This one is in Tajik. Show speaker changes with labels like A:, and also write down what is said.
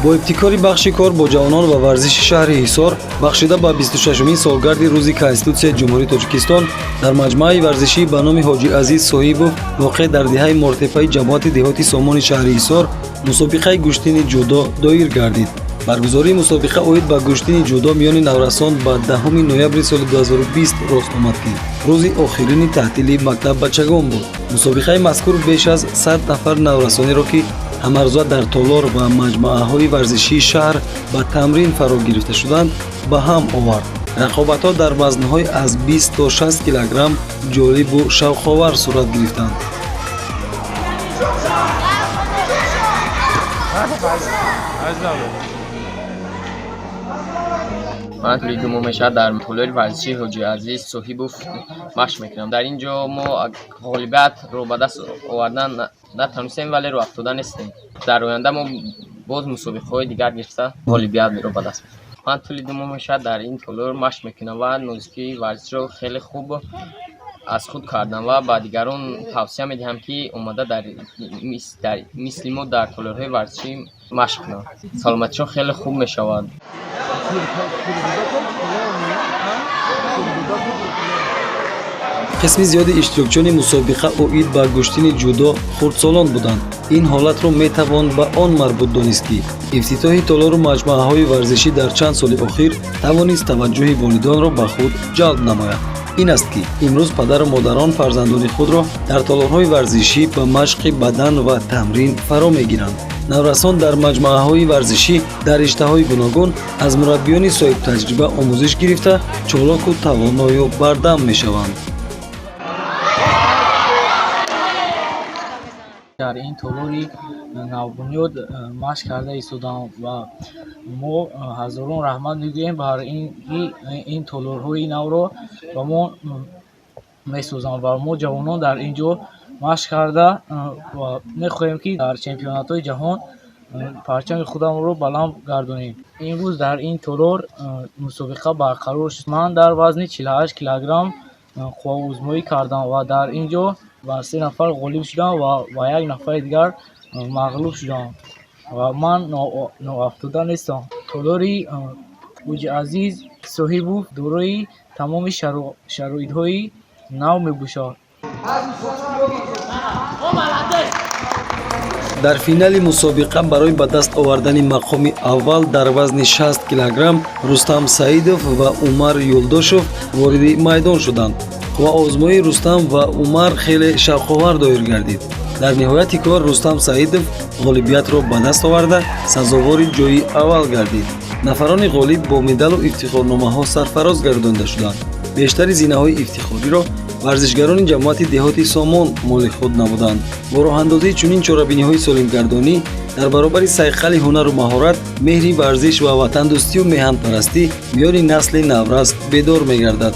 A: Бо ибтикори бахши кор бо ҷавонон ва варзиши шаҳри Ҳисор, бахшида ба 26-умин солгарди Рӯзи Конститутсияи Ҷумҳурии Тоҷикистон, дар маҷмӯаи варзишӣ ба номи Ҳоҷи Азиз Соҳибов, воқеъ дар деҳаи Мортепаи ҷамоати деҳоти Сомони шаҳри Ҳисор, мусобиқаи гӯштини ҷудо доир гардид. Баргузории мусобиқа оид ба гӯштини ҷудо миёни наврасон ба 10 ноябри соли 2020 рост омад, ки рӯзи охирини таътили мактаббачагон буд. Мусобиқаи мазкур беш аз 100 нафар наврасонеро, ки ҳамарӯза дар толор ва маҷмӯаҳои варзишии шаҳр ба тамрин фаро гирифта шуданд, ба ҳам овард. Рақобатҳо дар вазнҳои аз 20 то 60 килограмм ҷолибу шавқовар сурат гирифтанд.
B: Ман тӯли 2 моҳ мешавад дар толори варзишии Ҳоҷи Азиз Соҳибов машқ мекунам. Дар ин ҷо мо ғолибиятро ба даст овардан натавонистем, вале рӯҳафтода нестем. Дар оянда мо боз мусобиқаҳои дигар гирифта ғолибиятро ба даст меорем. Ман тӯли 2 моҳ мешавад дар ин толор машқ мекунам ва нозукии варзишро хеле хуб аз худ кардам ва ба дигарон тавсия медиҳам, ки омада дар мисли мо дар толорҳои варзишӣ машқ кунанд. Саломатишон хеле хуб мешавад.
A: Қисми зиёди иштирокчиёни мусобиқа оид ба гӯштини ҷудо хурдсолон буданд. Ин ҳолатро метавон ба он марбут донист, ки ифтитоҳи толору маҷмӯаҳои варзишӣ дар чанд соли охир тавонист таваҷҷӯҳи волидонро ба худ ҷалб намояд. Ин аст, ки имрӯз падару модарон фарзандони худро дар толорҳои варзишӣ ба машқи бадан ва тамрин фаро мегиранд. Наврасон дар маҷмӯаҳои варзишӣ дар риштаҳои гуногун аз мураббиёни соҳибтаҷриба омӯзиш гирифта, чолоку тавоною бардам мешаванд.
C: Дар ин толори навбунёд машқ карда истодам ва мо ҳазорон раҳмат мегӯем бар ин толорҳои навро ба мо месозанд ва мо ҷавонон дар ин ҷо машқ карда ва мехоҳем, ки дар чемпионатҳои ҷаҳон парчами худамонро баланд гардонем. Имрӯз дар ин толор мусобиқа барқарор шуд. Ман дар вазни 48 килограмм қувваозмоӣ кардам ва дар ин ҷо ба 3 нафар ғолиб шудам ва ба 1 нафари дигар мағлуб шудам ва ман ноафтода нестам. Толори Ҳоҷи Азиз Соҳибов дорои тамоми шароитҳои нав мебошад.
A: Дар финали мусобиқа барои ба даст овардани мақоми аввал дар вазни 60 килограмм Рустам Саидов ва Умар Юлдошев вориди майдон шуданд. Қувваозмоии Рустам ва Умар хеле шавқовар доир гардид. Дар ниҳояти кор Рустам Саидов ғолибиятро ба даст оварда, сазовори ҷойи аввал гардид. Нафарони ғолиб бо медалу ифтихорномаҳо сарфароз гардонида шуданд. Бештари зинаҳои ифтихориро варзишгарони ҷамоати деҳоти Сомон моли худ намуданд. Бо роҳандозии чунин чорабиниҳои солимгардонӣ дар баробари сайқали ҳунару маҳорат, меҳри варзиш ва ватандӯстию меҳанпарастӣ миёни насли наврас бедор мегардад.